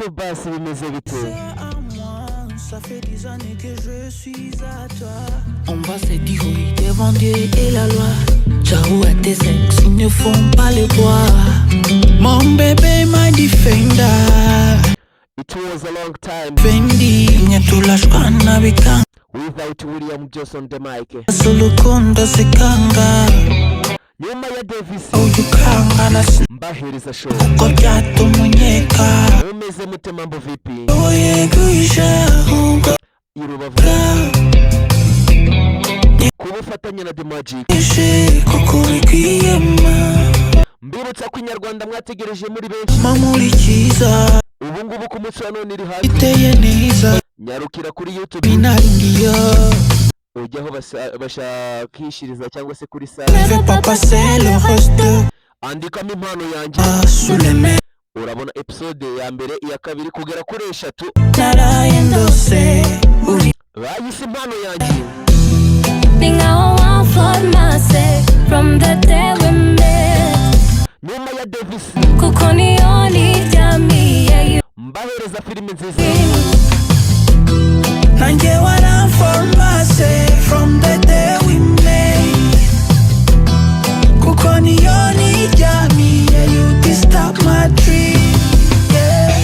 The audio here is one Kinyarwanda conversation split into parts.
Rero basi bimeze bite? À moi, ça fait 10 années que je suis à toi. On va se dire oui devant Dieu et la loi. Ciao à tes ex, ils ne font pas le poids. Mon bébé, my defender. It was a long time Fendi, nyetulashwana bikanga. without William Johnson the mic. Sulukundo sikanga. Nyuma ya Davis Ujukanga mbahereza show. Kuko byatumunyeka. Mumeze mute? Mambo vipi? Oye guisha ubwo I Rubavu ku bufatanye na The Magic. Ishe kuko bikwiye ma. Mbibutsa ko Inyarwanda mwategereje muri benshi Ma muri cyiza. Ubu ngubu ku munsi wa none iri hanze. Iteye neza. Nyarukira kuri YouTube, Binaringiyo. ujya aho bashakishiriza cyangwa se kuri sale, Ne veux pas passer le reste andikamo Impano Yanjye, sous les mains. urabona episode ya mbere, iya kabiri, kugera kuri eshatu. Naraye ndose uri Bayise Impano Yanjye. Think I want for myself from the day we met. Nyuma ya Davis Kuko niyo niryamiye. mbahereza filime nziza. Nanjye waramformase from the day we met. Kuko niyo niryamiye, you disturb my dream, yeah.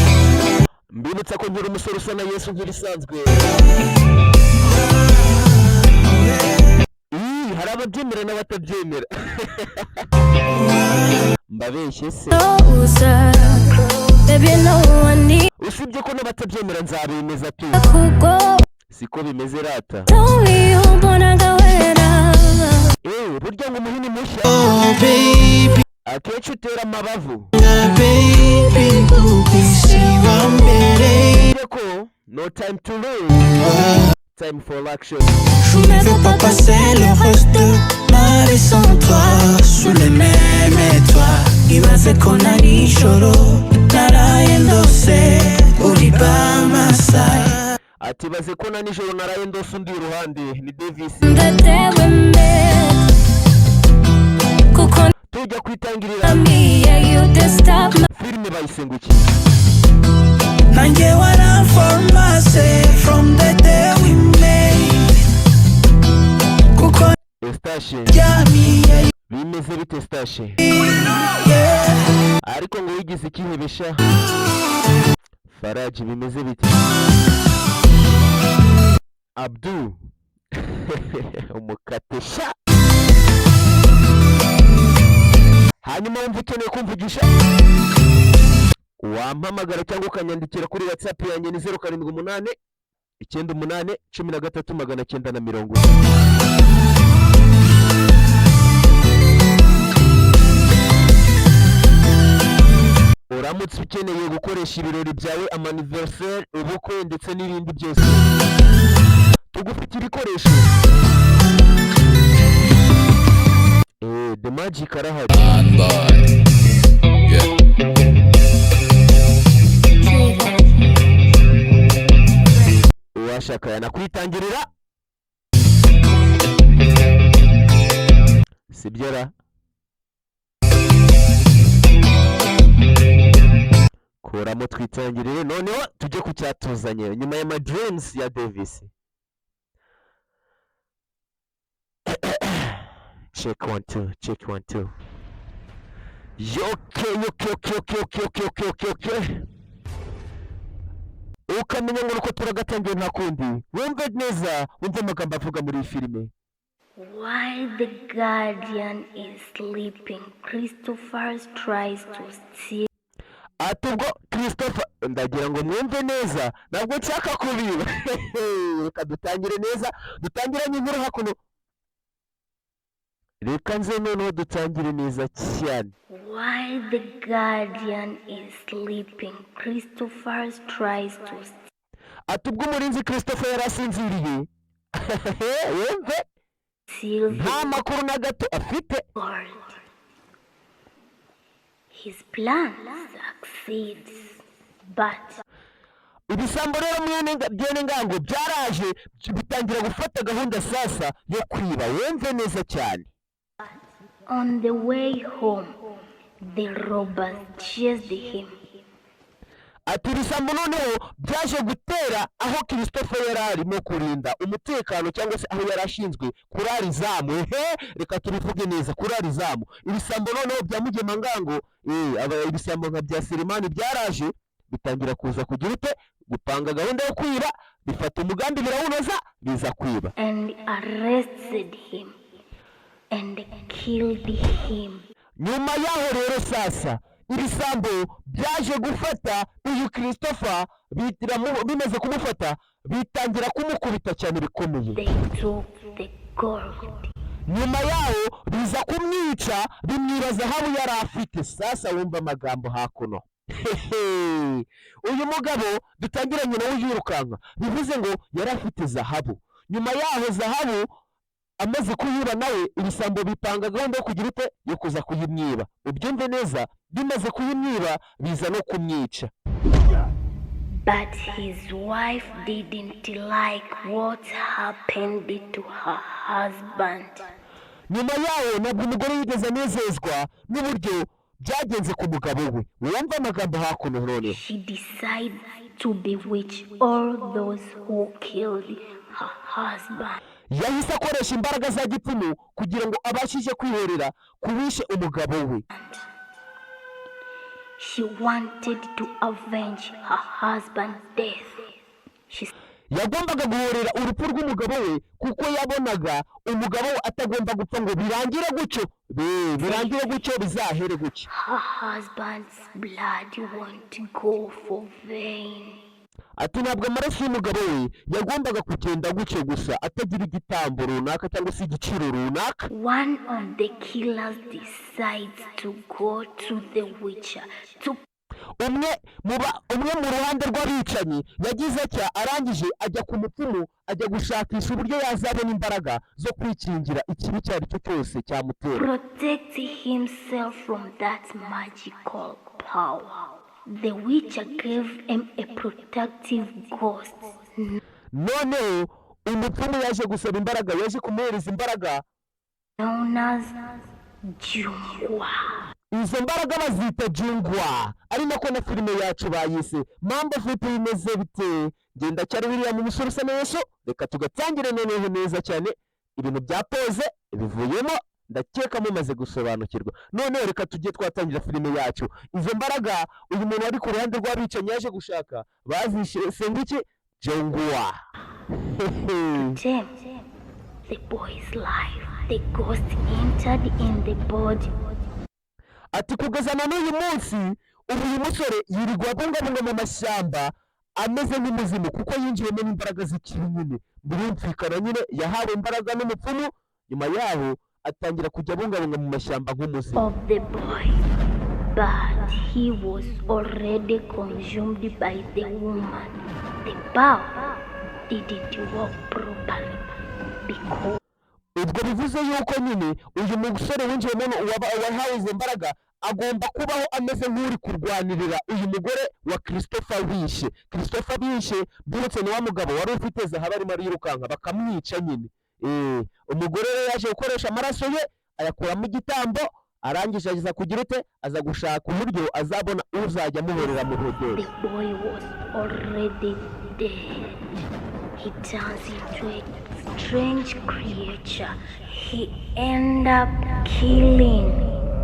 Mbibutsa ko nkiri umusore usa na Yesu nk'ibisanzwe. Ii, hari ababyemera n'abatabyemera, mbabeshye se? Closer. Baby, no one needs Usibye ko n'abatabyemera nzabemeza tu. to go. Siko bimeze rata? Only you mbona ngawera. Eh, burya ngo umuhini mushya Oh baby, akenshi utera amabavu. Baby, isi wa mbere. Usibye ko no time to lose, time for action. Je ne veux pas passer le reste de ma vie sans toi, sous les mêmes étoiles. Ibaze ko na nijoro naraye ndose uri by my side. Ati baze ko na nijoro naraye ndose undi iruhande ni Davis. The day we met. Kuko Tujya kwitangirira. niryamiye, you disturb my Filime bayisengukiye. Nanjye waramformase from the day we met. Kuko Estashe, ryamiye. bimeze bite Estashe? Yeah. Ariko ngo wigize ikihebesha Faraji, bimeze bite Abdu umukatesha? Hanyuma wumva ukeneye kumvugisha, wampamagara cyangwa ukanyandikira kuri WhatsApp yanjye, ni 0789813940. Uramutse ukeneye gukoresha ibirori byawe, ama anniversaire, ubukwe ndetse n'ibindi byose, tugufite ibikoresho. Eh, The Magic arahari. Boy. Yeah. Uwashaka yanakwitangirira, sibyo ra? Kuramo twitangirire, noneho tujye ku cyatuzanye nyuma ya My Dreams ya Davis. Check one two, check one two. Yoke yoke yoke yoke yoke yoke yoke yoke yoke. Ukamenya ngo nuko turagatangiye, nta kundi. Wumve neza, wumve amagambo avuga muri iyi filime. While the guardian is sleeping, Christopher tries to steal Ati ubwo Christopher, ndagira ngo mwumve neza, ntabwo nshaka kubiba. Reka dutangire neza, dutangiranye inkuru hakuno. Reka nze noneho dutangire neza cyane. While the guardian is sleeping, Christopher tries to Ati ubwo umurinzi Christopher yari asinziriye, wumve, steal nta the makuru na gato afite. gold. His plan succeeds, but Ibisambo rero mwene byene ngango byaraje bitangira gufata gahunda sasa yo kwiba. Wumve neza cyane. On the way home, the robbers chased him. Ati ibisambo noneho byaje gutera aho Christopher yari arimo kurinda umutekano, cyangwa se aho yari ashinzwe kurara izamu. Ehe, reka tubivuge neza, kurara izamu. Ibisambo noneho bya Mugemangango, ibisambo nka bya Selemani byaraje bitangira kuza kugira ute? Gupanga gahunda yo kwiba. Bifata umugambi birawunoza, biza kwiba. And arrested him and killed him. Nyuma yaho rero sasa ibisambo byaje gufata uyu Christopher, bimaze kumufata bitangira kumukubita cyane bikomeye. They took the gold. Nyuma yaho biza kumwica, bimwiba zahabu yari afite. Sasa wumva amagambo hakuno. Hehe. Uyu mugabo dutangiranye nawe yirukanka, bivuze ngo yari afite zahabu. Nyuma yaho zahabu amaze kuyiba, nawe ibisambo bipanga gahunda yo kugira ute? Yo kuza kuyimwiba. Ubyumve neza, bimaze kuyimwiba biza no kumwica. But his wife didn't like what happened to her husband. Nyuma yaho ntabwo umugore yigeze anezezwa n'uburyo byagenze ku mugabo we. Wumva amagambo hakuno noneho. She decided to bewitch all those who killed her husband. Yahise akoresha imbaraga za gipfumu kugira ngo abashije kwihorera ku wishe umugabo we. She wanted to avenge her husband's death. She Yagombaga guhorera urupfu rw'umugabo we, kuko yabonaga umugabo we atagomba gupfa ngo birangire gutyo, birangire gutyo, bizahere gutyo. Her husband's blood won't go for vain. Ati ntabwo amaraso y'umugabo we yagombaga kugenda gutyo gusa atagira igitambo runaka cyangwa se igiciro runaka. One of the killers decides to go to the witcher to Umwe mu ruhande rw'abicanyi yagize atya, arangije ajya ku mupfumu, ajya gushakisha uburyo yazabona imbaraga zo kwikingira ikibi icyo ari cyo cyose cyamutera. protect himself from that magical power. The witcher gave him a protective ghost Noneho umupfumu yaje gusaba imbaraga, yaje kumuhereza imbaraga known as Jungwa. Izo mbaraga bazita Jungwa, ari nako na filime yacu bayise. Mambo vipi, bimeze bite? Genda cyari William, umusore usa neza. Reka tugatangire noneho neza cyane. Ibintu bya pose bivuyemo, ndakeka mumaze gusobanukirwa. Noneho reka tujye twatangira filime yacu. Izo mbaraga uyu muntu wari ku ruhande rw'abicanyi yaje gushaka bazise ngo iki? Jungwa. Tame the boy's life. The ghost entered in the body Ati kugeza na n'uyu munsi ubu uyu musore yirirwa abungabunga mu mashyamba ameze nk'umuzimu, kuko yinjiyemo n'imbaraga z'ikibi nyine. Birumvikana nyine, yahawe imbaraga n'umupfumu, nyuma yaho atangira kujya abungabunga mu mashyamba nk'umuzimu. of the boy. But he was already consumed by the woman. The power didn't work properly because Ubwo bivuze yuko nyine uyu musore winjiyemo wahawe izo mbaraga agomba kubaho ameze nk'uri kurwanirira uyu mugore wa Christopher wishe. Christopher wishe, mbibutse, ni wa mugabo wari ufite zahabu arimo arirukanka bakamwica nyine. Umugore rero yaje gukoresha amaraso ye ayakuramo igitambo, arangije aza kugira ute? Aza gushaka uburyo azabona uzajya amuhorera mu bihe byose. the boy was already dead. He turns into a strange creature. He end up killing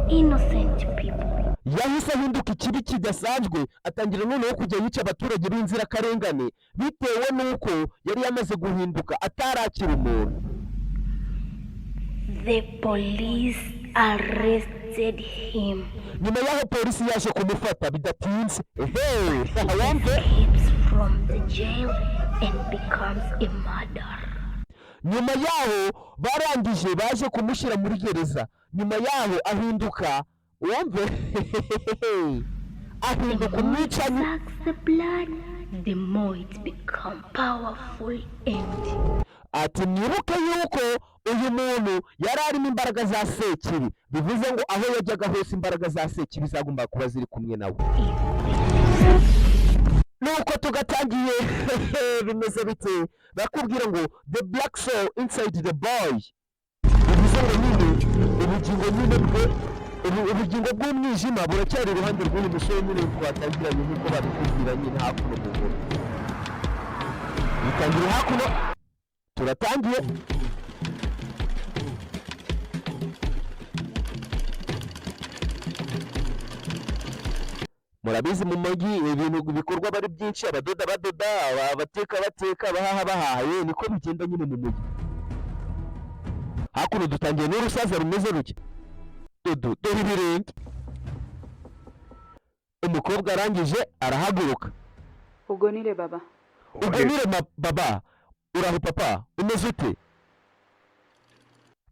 innocent people. Yahise ahinduka ikibi kidasanzwe, atangira noneho kujya yica abaturage b'inzirakarengane, bitewe n'uko yari yamaze guhinduka atarakira umuntu. The police arrested him. Nyuma y'aho polisi yaje kumufata bidatinze. Ehe, wumve. Escapes from the jail and becomes a murderer. Nyuma yaho barangije baje kumushyira muri gereza, nyuma yaho ahinduka, wumve, ahinduka The more it umwicanyi. sucks the blood, the more it becomes powerful and Ati mwibuke yuko uyu muntu yari arimo imbaraga za Sekibi, bivuze ngo aho yajyaga hose imbaraga za Sekibi zagombaga kuba ziri kumwe nawe. Nuko tugatangiye, bimeze bite? Bakubwira ngo "The black soul inside the boy", bivuze ngo nyine ubugingo nyine bwe Ubugingo bw'umwijima buracyari iruhande rw'uyu musore nyine twatangiranye, nk'uko babikubwira nyine hakuno mu nkuru. Bitangira hakuno, turatangiye. Murabizi, mu mujyi ibintu bikorwa aba ari byinshi: abadoda badoda, abateka bateka, abahaha bahaha. Yewe, niko bigenda nyine mu mujyi. Hakuno dutangiye n'urusaza rumeze rutya. Dodo, dore ibirenge. Umukobwa arangije arahaguruka. Ugonile, baba. Ugonire baba. Uraho papa, umeze ute?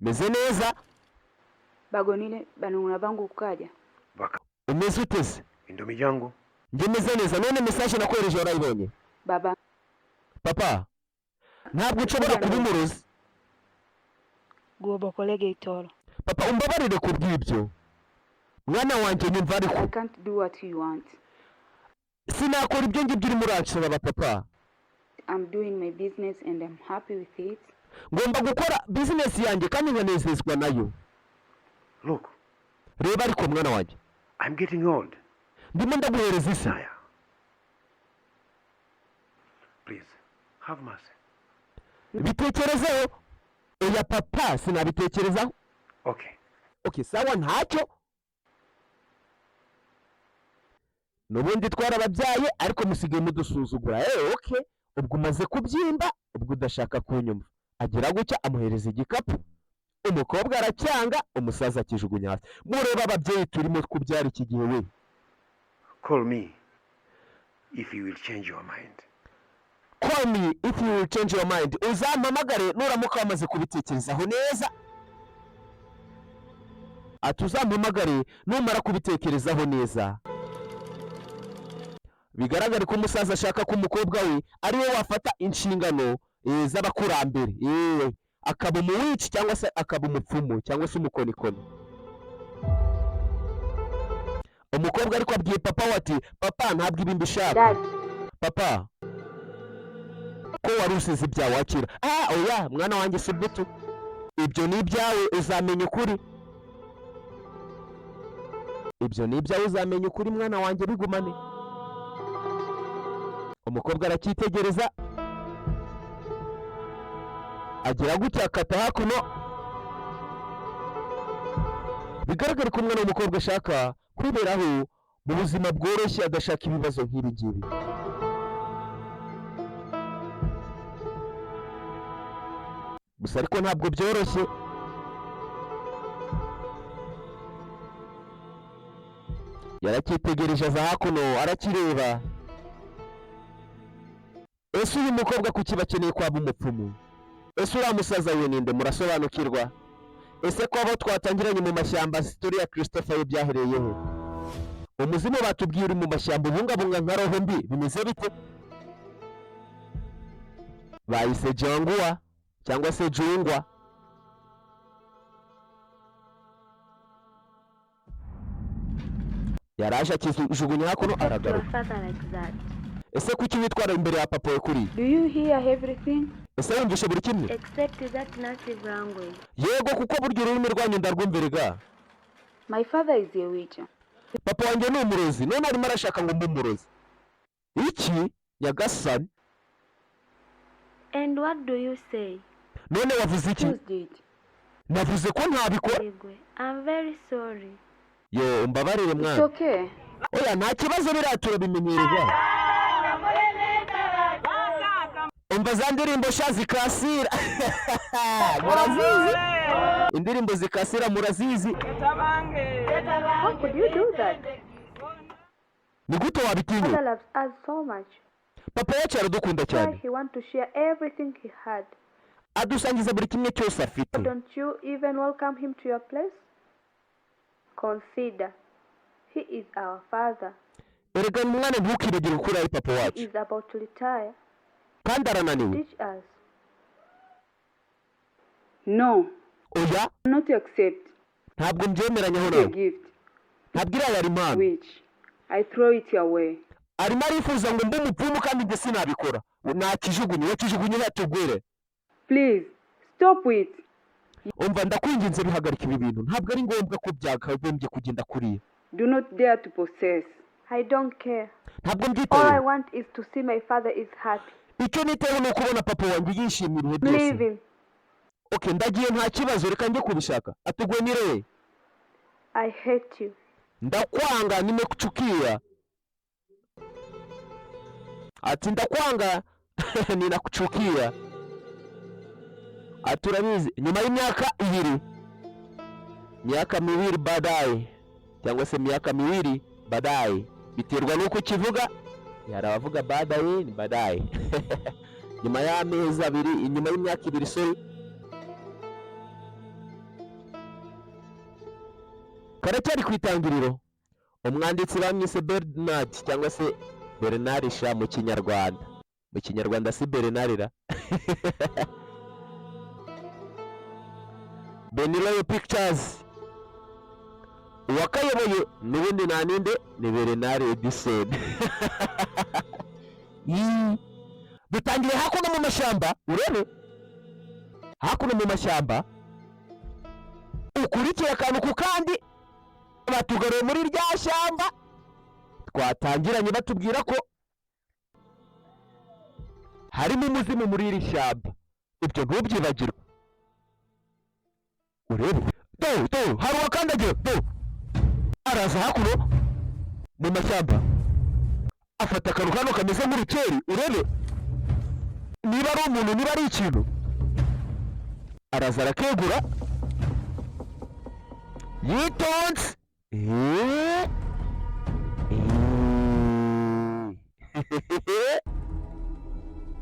Meze neza. Bagonile banunguna bangu kukaja. Baka Umeze ute se? Indomi jangu. Njye meze neza. None message nakohereje warayibonye? Baba. Papa, ntabwo nshobora kuba umurozi. Guobokolege itolo. Papa, umbabarire ku bw'ibyo. Mwana wanjye, nyumva ariko. I can't do what you want. Sinakora ibyo ngibyo urimo uransaba, papa. I'm doing my business and I'm happy with it. Ngomba gukora bizinesi yanjye kandi nkanezezwa nayo. Look, Reba ariko, mwana wanjye. I'm getting old. Ndimo ndaguhereza isi. Sire. Please, have mercy. Bitekerezeho. Oya papa, sinabitekerezaho. Okay. Okay, sawa, ntacyo. N'ubundi twarababyaye, ariko musigaye mudusuzugura. Okay, ubwo umaze kubyimba, ubwo udashaka kunyumva. Agira gutya amuhereza igikapu, umukobwa aracyanga, umusaza akijugunya hasi. Murebe ababyeyi turimo kubyara iki gihe we. Call me if you will change your mind. Call me if you will change your mind. Uzampamagare nuramuka wamaze kubitekerezaho neza. Ati uzampamagare numara kubitekerezaho neza. Bigaragare ko umusaza ashaka ko umukobwa we ari we wafata inshingano z'abakurambere, akaba umuwici cyangwa se akaba umupfumu cyangwa se umukonikoni. Umukobwa ariko abwiye papa we ati: "Papa, ntabwo ibi mbishaka." Dad. Papa, ko wari usize ibyawe wakira? Ah, oya mwana wanjye, si byo, ibyo ni ibyawe, uzamenya ukuri. Ibyo ni ibyawe, uzamenya ukuri, mwana wanjye, bigumane. Umukobwa aracyitegereza, agira gutya akata hakuno. Bigaragara ko umwana w'umukobwa ashaka kwiberaho mu buzima bworoshye, adashaka ibibazo nk'ibi ngibi. Gusa ariko ntabwo byoroshye. Yaracyitegereje, aza hakuno arakireba. Ese uyu mukobwa kuki bakeneye kwaba umupfumu? Ese uriya musaza we ninde? Murasobanukirwa. Ese ko abo twatangiranye mu mashyamba, story ya Christopher we byahereye he? Umuzimu batubwiye uri mu mashyamba ubungabunga nka roho mbi, bimeze bite? Bayise Jangwa cyangwa se Jungwa. Yaraje akijugunya hakuno. Talk to your Aragaruka. father like that. Ese kuki witwara imbere ya papa we kuriya? Do you hear everything? Ese wumvishe buri kimwe? Except that native language. Yego, kuko burya ururimi rwanyu ndarwumviriga. My father is a witch. Papa wanjye ni umurozi, none arimo arashaka ngo mbe umurozi. Iki nyagasani! And what do you say? None wavuze iki? Choose it. Navuze ko ntabikora. Igwe, I'm very sorry. Yo, umbabarire. It's Mwana. okay. Oya, nta kibazo, biriya turabimenyereza. Umva za ndirimbo sha zikasira, murazizi? Indirimbo zikasira murazizi? How could you do that? Ni gute wabitinya? Father loves us so much. Papa wacu aradukunda Why cyane. he want to share everything he had. Adusangiza buri kimwe cyose afite. Don't you even welcome him to your place? Consider, he is our father. Erega mwana, ntukibagire ko uri ari papa He wacu. is about to retire. Kandi arananiwe. Teach us. No, Oya. not accept Ntabwo mbyemeranyaho a nawe. gift Ntabwo iriya yari impano. which I throw it away. Arimo arifuza ngo mbe umupfumu, kandi njye sinabikora, nakijugunye, wakijugunye, yatugwire. Please, stop it. Umva, ndakwinginze, bihagarika ibi bintu, ntabwo ari ngombwa ko byakagombye kugenda kuriya. Do not dare to possess. I don't care. Ntabwo All I mbyitayeho. want is to see my father is happy. Icyo nitayeho ni ukubona papa wanjye yishimira ibihe I'm byose. leaving. Okay, ndagiye, nta kibazo, reka njye kubishaka. Atugwenire. I hate you. Ndakwanga, nimekuchukia. Ati ndakwanga, ninakuchukia. Ati urabizi. Nyuma y'imyaka 2, miaka miwili baadaye, cyangwa se miaka miwili baadaye, biterwa n'uko ukivuga. Hari abavuga baadaye, ni baadaye. Nyuma y'amezi 2, inyuma y'imyaka 2, sorry. Karacyari ku itangiriro. Umwanditsi bamwise Bernard cyangwa se Bernard sha mu Kinyarwanda. Mu Kinyarwanda si Bernard ra. Beniroyo Pictures, uwakayoboye n'ubundi nta ninde, ni Bernard Edison. Yii. Dutangiriye hakuno mu mashyamba, urebe hakuno mu mashyamba, ukurikire akantu ku kandi. Batugaruye muri rya shyamba twatangiranye, batubwira ko harimo umuzimu muri iri shyamba. Ibyo ntubyibagirwe. Urebe, do do, hari uwakandagiye. Do, araza hakuno mu mashyamba, afata akantu kano kameze nk'urukeri. Urebe niba ari umuntu, niba ari ikintu. Araza arakegura yitonze.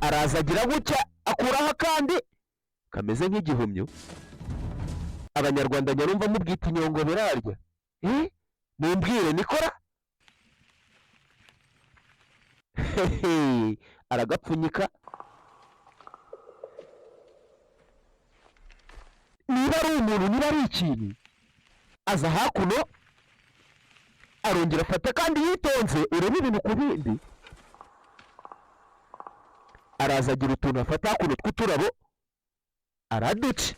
Araza agira gutya, akuraho akandi kameze nk'igihumyo. Abanyarwanda nyarumva mubwita inyongo birarya. Mumbwire nikora. Hehe, aragapfunyika. Niba ari umuntu, niba ari ikintu. Aza hakuno, arongera afata kandi yitonze. Urebe ibintu ku bindi. Araza agira utuntu afata hakuno tw'uturabo, araduca,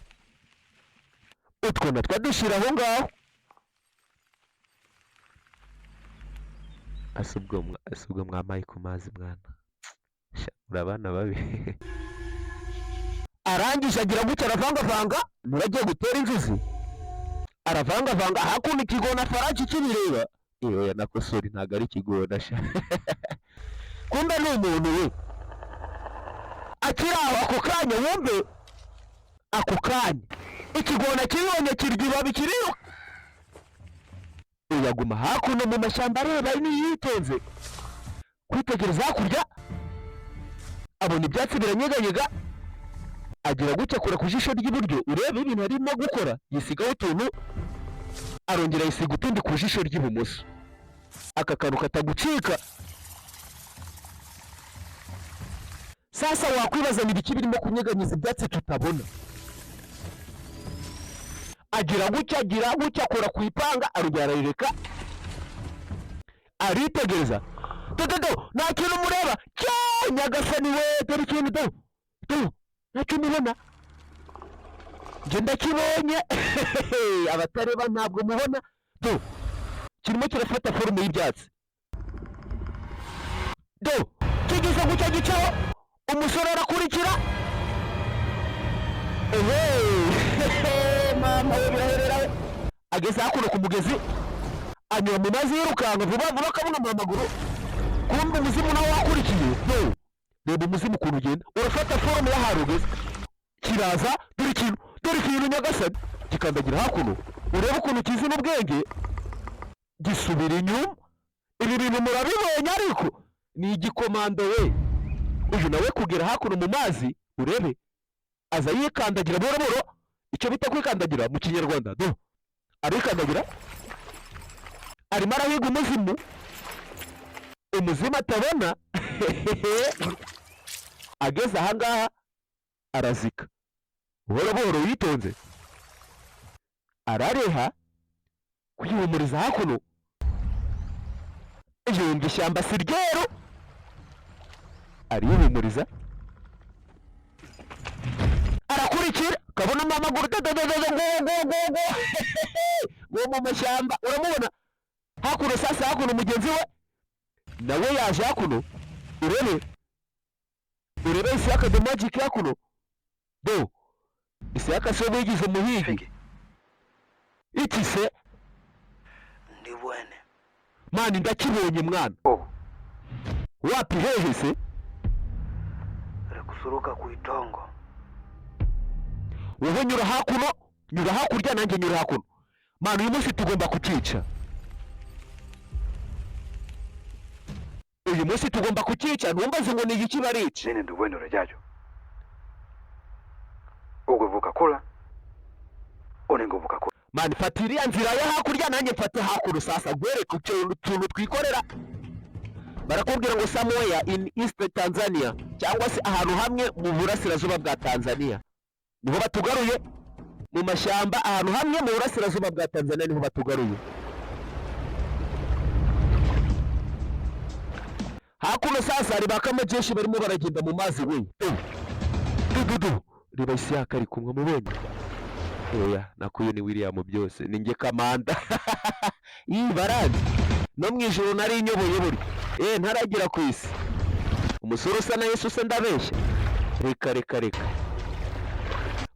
utwo natwo adushyira aho ngaho. Ase ubwo mwamaye ku mazi mwana? Sha, muri abana babi. Arangije agira gutya, aravangavanga. Nuragiye gutera inzuzi, aravangavanga hakuno. Ikigona faraki kibireba. Iyo nakosora, ntabwo ari ikigona sha, kumbe ni umuntu we. Akiri aho, ako kanya wumve, ako kanya ikigona kibonye kirya ibabi, kiriruka. Uyaguma hakuno mu mashyamba areba yitonze, kwitegereza hakurya, abona ibyatsi biranyeganyega. Agira gutya, akora ku jisho ry'iburyo. Urebe ibintu arimo gukora, yisigaho utuntu, arongera yisiga utundi ku jisho ry'ibumoso. Aka kantu katagucika. Sasa wakwibaza ni ibiki birimo kunyeganyeza ibyatsi tutabona? Agira gutya, agira gutya, akora ku ipanga, arongera ararireka, aritegereza. Dododo, nta kintu mureba cya nyagasani we! Dore ikintu, do do, ntacyo mubona? Njye ndakibonye, abatareba ntabwo mubona. Do, kirimo kirafata forme y'ibyatsi. Do, kigeze gutya gicaho, umusore arakurikira. Ehe, mama we, biraherera we! Ageze hakuno ku mugezi, anyura mu mazi yirukanka vuba vuba, akabona mu maguru. Kumbe umuzimu nawe wakurikiye. Do, reba umuzimu ukuntu ugenda urafata forme y'ahantu ugeze. Kiraza, dore ikintu, dore ikintu nyagasani! Gikandagira hakuno. Urebe ukuntu kizi n'ubwenge, gisubira inyuma. Ibi bintu murabibonye, ariko ni igikomando we. Uyu nawe kugera hakuno mu mazi, urebe, aza yikandagira buhoro buhoro, icyo bita kwikandagira mu Kinyarwanda. Do, arikandagira, arimo arahiga umuzimu, umuzimu atabona. Ageze ahangaha arazika buhoro buhoro, yitonze, arareha kwihumuriza hakuno. Yumva ishyamba si ryeru, arihumuriza, arakurikira. Kabonamo amaguru dodododo, ngo ngo ngo ngo ngo mu mashyamba. Uramubona hakuno. Sasa hakuno mugenzi we nawe yaje hakuno. Urebe, urebe Isiyaka the Magic hakuno. Do Isiyaka se wigize umuhigi iki se? Ndibwene. Man, ndakibonye mwana. Wapi? Hehe se? Rikusuruka kuitongo. Wowe nyura hakuno, nyura hakurya, nanjye nyura hakuno. Man, uyu munsi tugomba kucyica, uyu munsi tugomba kucyica. Ntumbaze ngo ni igiki barica. Nene ndibwene urejajo ukuvuka kula unengovuka kula. Man, fata iriya nzira yo hakurya, nanjye mfate hakuno. Sasa gwereke utuntu twikorera. Barakubwira ngo somewhere in East Tanzania, cyangwa se ahantu hamwe mu burasirazuba bwa Tanzania niho batugaruye. Mu mashyamba, ahantu hamwe mu burasirazuba bwa Tanzania niho batugaruye. Hakuno sasa hari ba kamajeshi barimo baragenda mu mazi. We, du du du du, reba Isiyaka ari kumwe. Mubonye? Oya, nakuye ni William byose, ni njye kamanda. Iyi barazi no mu ijoro nari nyoboye burya, ntaragera ku isi. Umusore usa na Yesu se? Ndabeshya? Reka reka reka.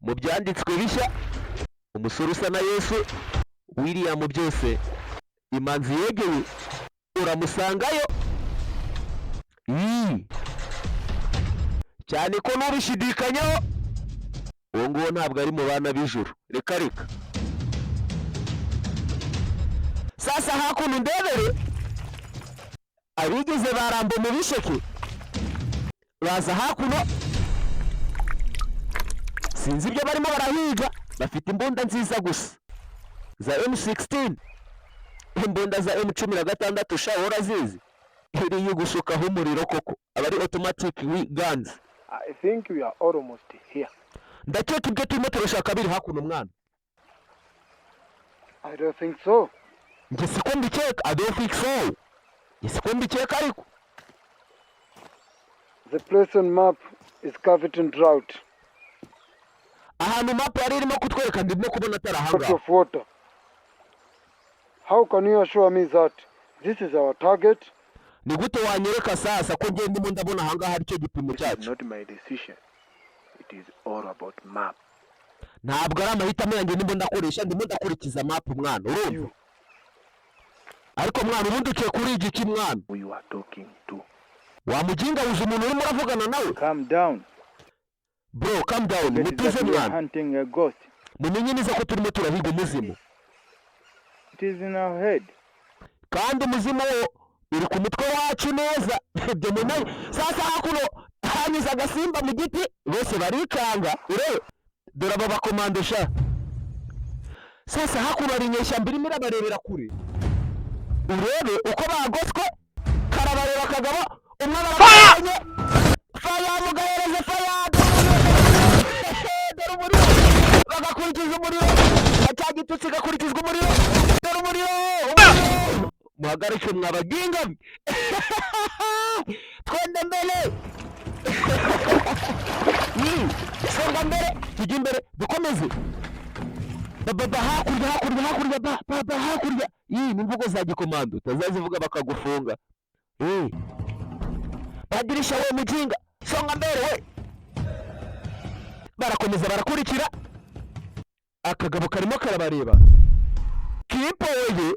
Mu byanditswe bishya, umusore usa na Yesu, William byose, imanzi yegeye, uramusangayo. Ii. Cyane ko n'ubishidikanyaho uwo nguwo ntabwo ari mu bana b'ijuru. Reka reka. Sasa hakuno ndebere abigeze barambo mu bisheke baza hakuno, sinzi ibyo barimo barahiga. Bafite imbunda nziza gusa za M16, imbunda za M16. Sha, urazizi, iriya igusukaho umuriro koko, aba ari automatic guns. I think we are almost here. Ndakeka ibyo turimo turashaka biri hakuno, mwana. I don't think so. Njye siko mbikeka. I don't think so. Njye siko mbikeka ariko. The place on map is covered in drought. Ahantu map yari irimo kutwereka, ndimo kubona atari Lot ahangaha. of water. How can you assure me that this is our target? Ni gute wanyereka sasa ko ngenda ndimo ndabona ahangaha aricyo gipimo It is cyacu? not my decision. It is all about map. Ntabwo ari amahitamo yanjye, ndimo ndakoresha, ndimo ndakurikiza map, mwana. Urumva ariko mwana, ubundi uciye kuri igiki, mwana? Who you are talking to. Wamuginga, wuze umuntu urimo uravugana nawe. Calm down. Bro, calm down. Get Mutuze that we are mwana. hunting a ghost. Mumenye neza ko turimo turahiga umuzimu. It is in our head. Kandi umuzimu wo uri ku mutwe wacu neza, ibyo mumenye. Sasa hakuno hanyuze agasimba mu giti, bose barikanga. Urebe, dore aba bakomando sha. Sasa hakuno hari inyeshyamba irimo irabarebera kure. Urebe uko bagoswe, karabareba akagabo umwe barabonye. Faya, mugahereze faya! Dore umuriro, bagakurikiza umuriro, cya gitutsi gakurikizwa umuriro. Dore umuriro, umuriro! Muhagarike mwabaginga mwe. Twende mbere. Songa mbere, tujye imbere, dukomeze. Ba ba ba, hakurya, hakurya, hakurya, ba ba ba, hakurya. Iyi ni imvugo za gikomando utazazivuga bakagufunga. Badirisha we mujinga, songa mbere we. Barakomeza barakurikira. Akagabo karimo karabareba kipoye.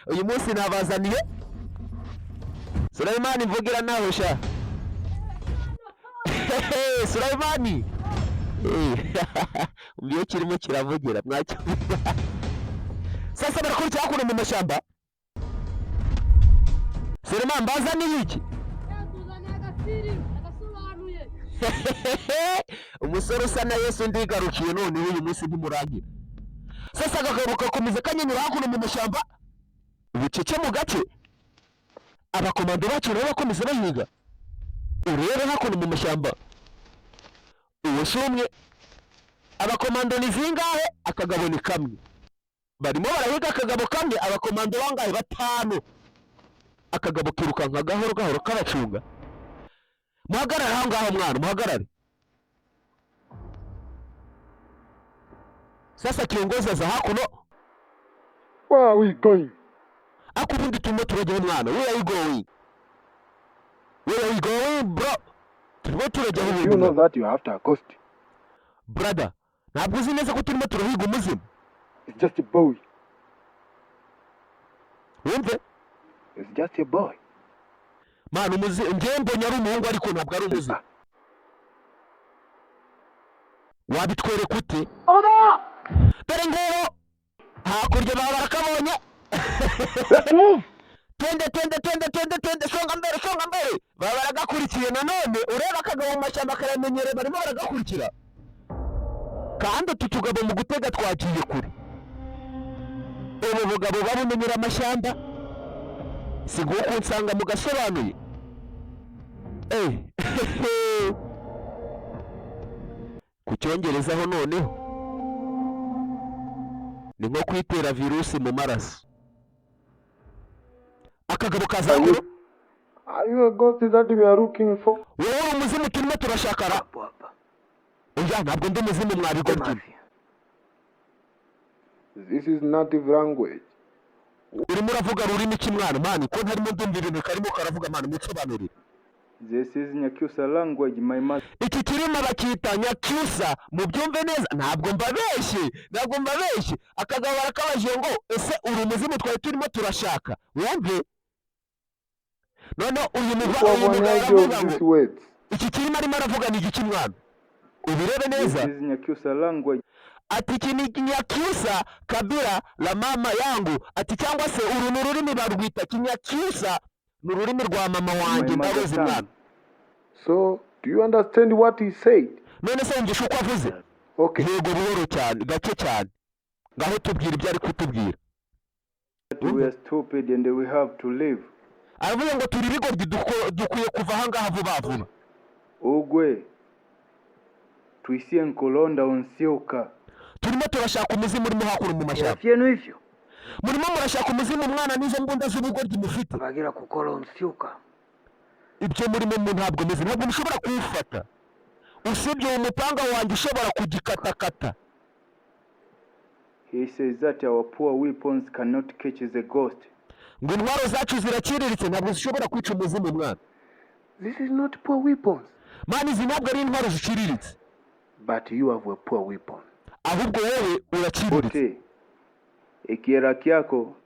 Uyu munsi nabazaniye Sulaimani, mvugira nawe sha. Sulaimani, iyo kirimo kiravugira mwacyumva. Sasa barakurikira hakuno mu mashyamba. Suleiman, mbazaniye iki? Tuzaniye agasiri agasobanuye. Umusore usa na Yesu, ndigarukiye noneho uyu munsi ntimurangira. Sasa akagabo gakomeza kanyanyura hakuno mu mashyamba bucece mu gace. Abakomando bacu nabo bakomeza bahiga. Urebe hakuno mu mashyamba, uwo si umwe. Abakomando ni zingahe? Akagabo ni kamwe. Barimo barahiga akagabo kamwe, abakomando bangahe? Batanu. Akagabo kirukanka gahoro gahoro kabacunga. Muhagarare aho ngaho mwana, muhagarare. Sasa kiongozi aza hakuno. Where are we going? Ariko ubundi turimo turajyaho mwana? Where are you going? Where are you going, bro? Turimo turajyaho You ubundi? know that you're after a ghost. Brother, ntabwo uzi neza ko turimo turahiga umuzimu? It's just a boy. Wumve. It's just a boy. Mwana, umuzimu njyewe mbonye ari umuhungu, ariko ntabwo ari umuzimu. Wabitwereka ute? Dore ngubu hakurya baba barakabonye. Twende, twende, twende, twende, twende, songa mbere, songa mbere. Baba baragakurikiye nanone. Ureba akagabo mu mashyamba karamenyereye, barimo baragakurikira. Kandi utu tugabo mu gutega twagiye kure. Ubu bugabo babumenyera amashyamba, si nguko nsanga mu gasobanuye. Eh, ku cyongerezaho noneho ni nko kwitera virusi mu maraso. Akagabo kaza hakuno. Are you a ghost that we are looking for? Wowe uri umuzimu turimo turashakara? Oya, ntabwo ndi umuzimu mwabigoryi. This is native language. Urimo uravuga rurimi ki mwana? Man, ko ntarimo ndumva ibintu karimo karavuga mwana, musobanurire. This is Nyakyusa language, my mother. Iki kirimo bacyita Nyakyusa, mubyumve neza. Ntabwo mbabeshye, ntabwo mbabeshye. Akagabo barakabajije ngo: "Ese uri umuzimu twari turimo turashaka?" Wumve noneho uyu mugabo aravuga ngo iki kirimo arimo aravuga ni igiki mwana? Ubirebe neza. This is Nyakyusa language. Ati iki ni Kinyakyusa, kabila la mama yangu. Ati cyangwa se uru ni ururimi barwita Kinyakyusa, ni ururimi rwa mama wanjye, ndaruzi mwana. So, do you understand what he said? None se wumvishe uko avuze? Okay. Yego, buhoro cyane, gake cyane. Ngaho tubwira ibyo ari kutubwira. We are stupid and we have to leave. Aravuga ngo turi ibigoryi, dukwiye kuva ahangaha vuba vuba. Ugwe. Tuisie nkulonda onsioka. Turimo turashaka umuzimu urimo hakuno mu mashyamba. Vyenu hivyo. Murimo murashaka umuzimu mwana, n'izo mbunda z'ubugoryi mufite? Bagira kukola onsioka. Ibyo murimo mu ntabwo meze, ntabwo mushobora kuwufata, usibye uwo mupanga wanjye ushobora kugikatakata. He says that our poor weapons cannot catch the ghost. Ngo intwaro zacu ziraciriritse, ntabwo zishobora kwica umuzimu mwana. This is not poor weapons. Man, izi ntabwo ari intwaro ziciriritse. But you have a poor weapon. Ahubwo wowe uraciriritse. Ote. Ikiera kyako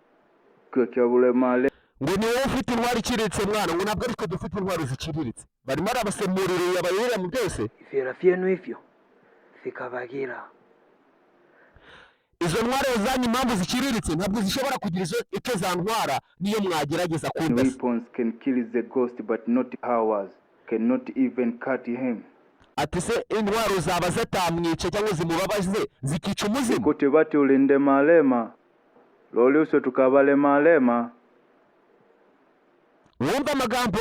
kyo bulemale. Ngo ni wowe ufite intwaro iciriritse mwana, ngo ntabwo ariko dufite intwaro ziciriritse. Barimo arabasemurira, abayobera mu byose. Ivyera vyenu hivyo vikabagira. Izo ntwaro zanyu impamvu ziciriritse, ntabwo zishobora kugira izo icyo zantwara niyo mwagerageza kundasa. Weapons can kill the ghost but not ours. Cannot even cut him. Ati se intwaro zaba zitamwica cyangwa zimubabaze, zikica umuzimu? Kuti bati ulinde malema. Loliuso tukabalemalema. Wumva amagambo.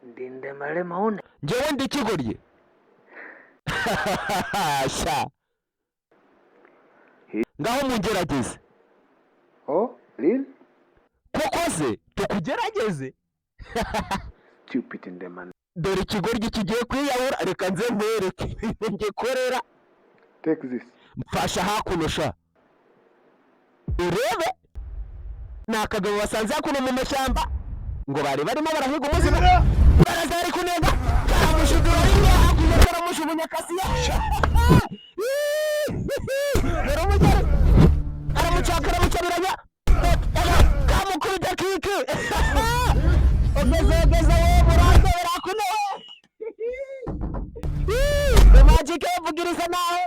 Ndinde malema une. Njyewe ndi ikigoryi sha? Ngaho mungerageze. Oh, really? Koko se tukugerageze? Stupid in the man. Dore ikigoryi kigiye kwiyahura. Reka nze nkwereke ngikorera. Take this. Mfasha hakuno sha, urebe. Ni akagabo basanze hakuno mu mashyamba, ngo bari barimo barahiga umuzimu. Baraza bari kunenga, karamushudura rimwe hakuno, karamushubunya kasiya. Dore umugeri karamuca, karamucabiranya, kamukubita kiki. Ogeze, ogeze we, muranze birakuno we. Magic yavugiriza naho,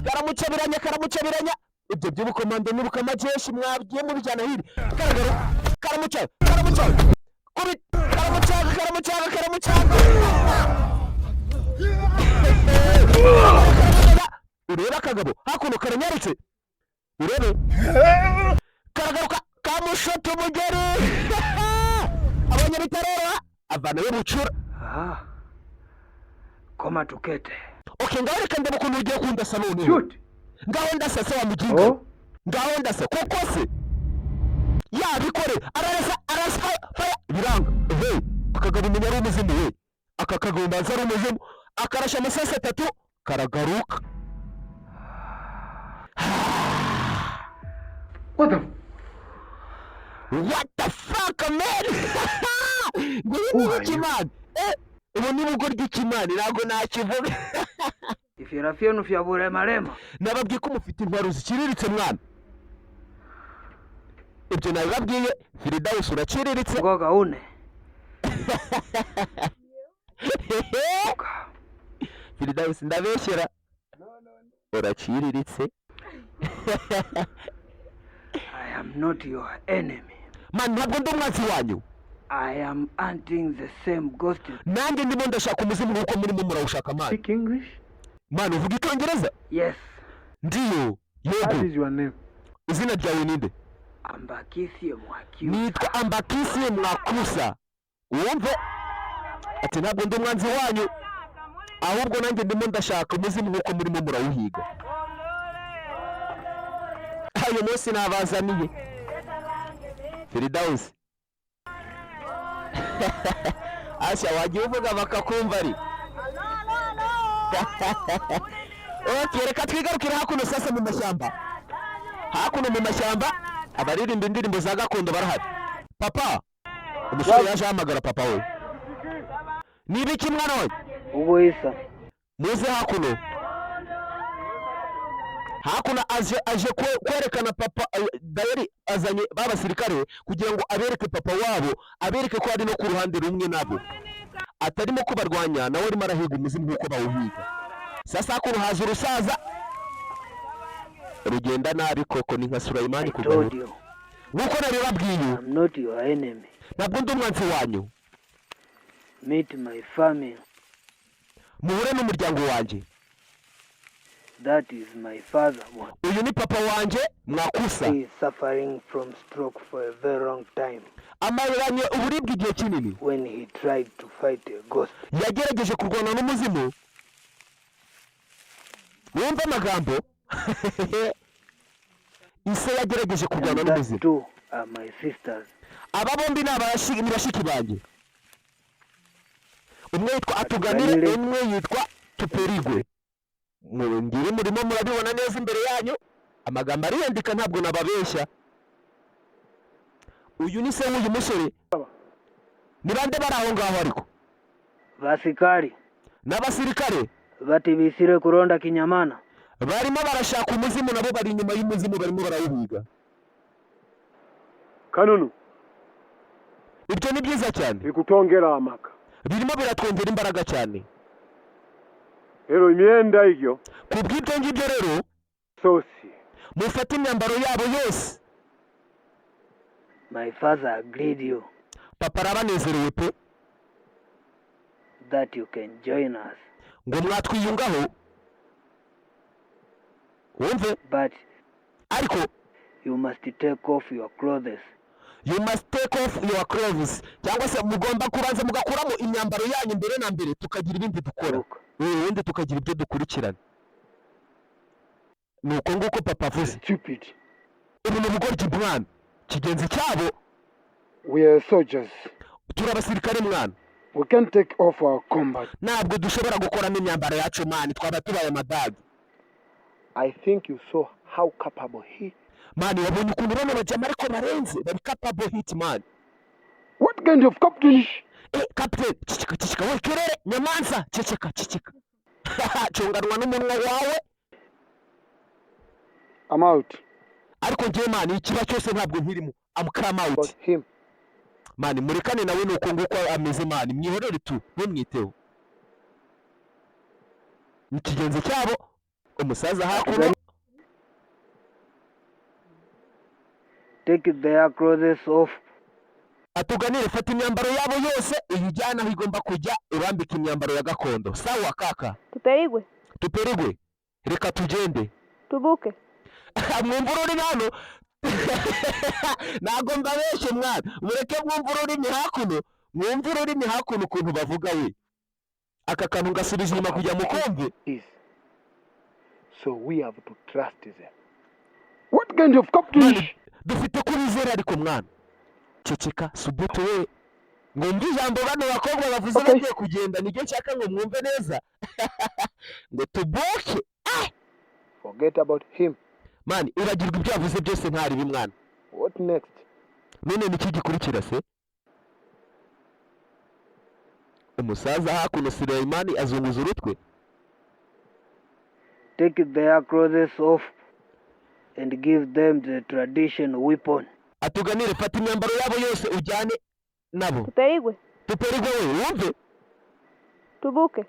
karamucabiranya, karamucabiranya. Ibyo by'ubukomando n'ubukamajeshi mwagiye mubijyana hirya. Karagaruka, karamuca, karamuca, kubi, karamucaga, karamucaga, karamucaga. Urebe akagabo hakuno karanyarutse, urebe karagaruka, kamushota umugeri. Abonye bitaroroha, avanayo bucura. Ah. Koma tukete. Okay, ngaho reka ndebe ukuntu ugiye kundasa noneho. Shoot. Ngaho ndasa se wa muginga. Oh. Ngaho ndasa koko se yabikore. Ararasa, arasa, fire, biranga. Ehe, akagabo umenya ari umuzimu we. Aka kagabo mbanza ari umuzimu. Akarasha amasasi atatu, karagaruka. What the? What the fuck, man? Ngo ibi ni ibiki, man? Eh, ubu ni bugoryi ki, man? Ntabwo nakivuga. Ifyera fyenu fya bulemalema. Nababwiye ko mufite intwaro ziciriritse, mwana. Ibyo nabibabwiye. Firidawusi, uraciriritse. Ngoga une. Firidawusi, ndabeshyera? Uraciriritse. I am not your enemy. Man, ntabwo ndi umwanzi wanyu. I am hunting the same ghost. Nanjye ndimo ndashaka umuzimu nk'uko murimo murawushaka, man. Speak English? Man, uvuga Icyongereza? Yes. Ndiyo. What Yego. is your name? Izina ryawe ninde? Ambakisiye Mwakiu. Nitwa Ambakisiye Mwakusa. Wumve ati: "Ntabwo ndi umwanzi wanyu, ahubwo nanjye ndimo ndashaka umuzimu nk'uko murimo murawuhiga." Uyu munsi nabazaniye Firidawusi. Asha, wagiye uvuga bakakumva ari okay. Reka twigarukire hakuno sasa mu mashyamba. Hakuno mu mashyamba abaririmba indirimbo za gakondo barahari. Papa, umusore yaje ahamagara papa we. Niba iki, mwana we? Ubuisa. Muze hakuno. Hakuno aje kwerekana papa. Dayari azanye ba basirikare kugira ngo abereke papa wabo, abereke ko ari no ku ruhande rumwe nabo, atarimo kubarwanya, nawe arimo arahiga umuzimu nk'uko bawuhiga. Sasa hakuno haza urusaza rugenda nabi koko, ni nka Surayimani I ku told gahuru. you, Nk'uko nabibabwiye, I'm not your enemy. ntabwo ndi umwanzi wanyu. Meet my family. Muhure n'umuryango wanjye. That is my father. Uyu ni papa wanjye Mwakusa. He is suffering from stroke for a very long time. Amaranye uburibwe igihe kinini. When he tried to fight a ghost, Yagerageje kurwana n'umuzimu. Wumva amagambo, ise yagerageje kurwana and that n'umuzimu. two are my sisters. Aba bombi ni bashiki banjye. Umwe yitwa Atuganire, Atuganire. umwe yitwa Tuperigwe. Ngiri murimo murabibona neza imbere yanyu, amagambo ariyandika, ntabwo nababeshya. Uyu ni se w'uyu musore. Ni bande bari aho ngaho ariko? Vasikari. N'abasirikare. Vatibisire kuronda kinyamana. Barimo barashaka umuzimu, nabo bari inyuma y'umuzimu, barimo barawuhiga. Kanunu. Ibyo ni byiza cyane. Bikutongera amaka. Birimo biratwongera imbaraga cyane. Rero imyenda iyo. Ku bw'ibyo ngibyo rero, sosi. Mufate imyambaro yabo yose. My father agreed you Papa arabanezerewe pe. that you can join us. Ngo mwatwiyungaho, wumve. But Ariko you must take off your clothes. You must take off your clothes, cyangwa se mugomba kubanza mugakuramo imyambaro yanyu mbere na mbere, tukagira ibindi dukora. Look, Ubundi tukagira ibyo dukurikirana. Ni uko nguko papa avuze. Stupid. Ubu ni ubugoryi, mwana. Kigenzi cyabo. We are soldiers. Turi abasirikare, mwana. We can't take off our combat. Ntabwo dushobora gukoramo imyambaro yacu, man, twaba tubaye amadage. I think you saw how capable he Man, wabonye ukuntu bano bajyama ariko barenze, bari capable hit, man. What kind of captain? Eh, captain, ceceka, ceceka we, kerere nyamanza, ceceka, ceceka, cunganwa n'umunwa wawe. I'm out. Ariko njyewe, man, ikiba cyose ntabwo nkirimo. I'm come out. About him. Man, murekane nawe, ni uko nguko ameze, man, mwihorere tu, ntumwiteho. Ni ikigenzi cyabo, umusaza hakuno. Take their clothes off. Atuganire, fata imyambaro yabo yose uyijyane aho igomba kujya, urambike imyambaro ya gakondo. Sawa kaka. Tuperigwe. Tuperigwe, reka tugende. Tubuke. Mwumva ururimi hano, ntabwo mbabeshye, mwana. Mureke mwumve ururimi hakuno, mwumve ururimi hakuno ukuntu bavuga we. Aka kantu ngasubiza inyuma kugira mukumve. Is. So we have to trust them. What kind of captain? Mwana, dufite kubizera ariko, mwana, ceceka subutu we. Mwumve ijambo bano bakobwa bavuze. Okay. Bagiye kugenda, niryo nshaka ngo mwumve neza, ngo tubuke. Forget about him. Man, ibagirwa ibyo yavuze byose, ntaribi mwana. What next? None niki gikurikira se? Umusaza hakuno Suleimani azunguza urutwe. Take their clothes off and give them the tradition weapon. Atuganire, fata imyambaro yabo yose ujyane nabo. Tuperigwe. Tuperigwe we, wumve. Tubuke.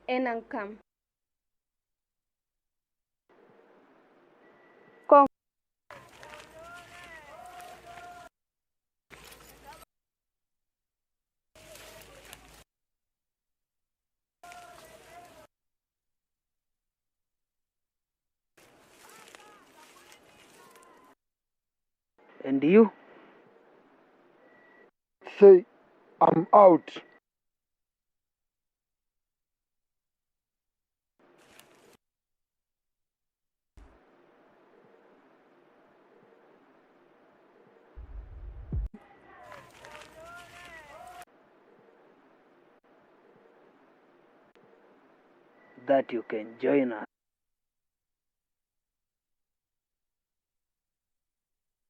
Enankam. Kongo. And you? Say, I'm out. That you can join us.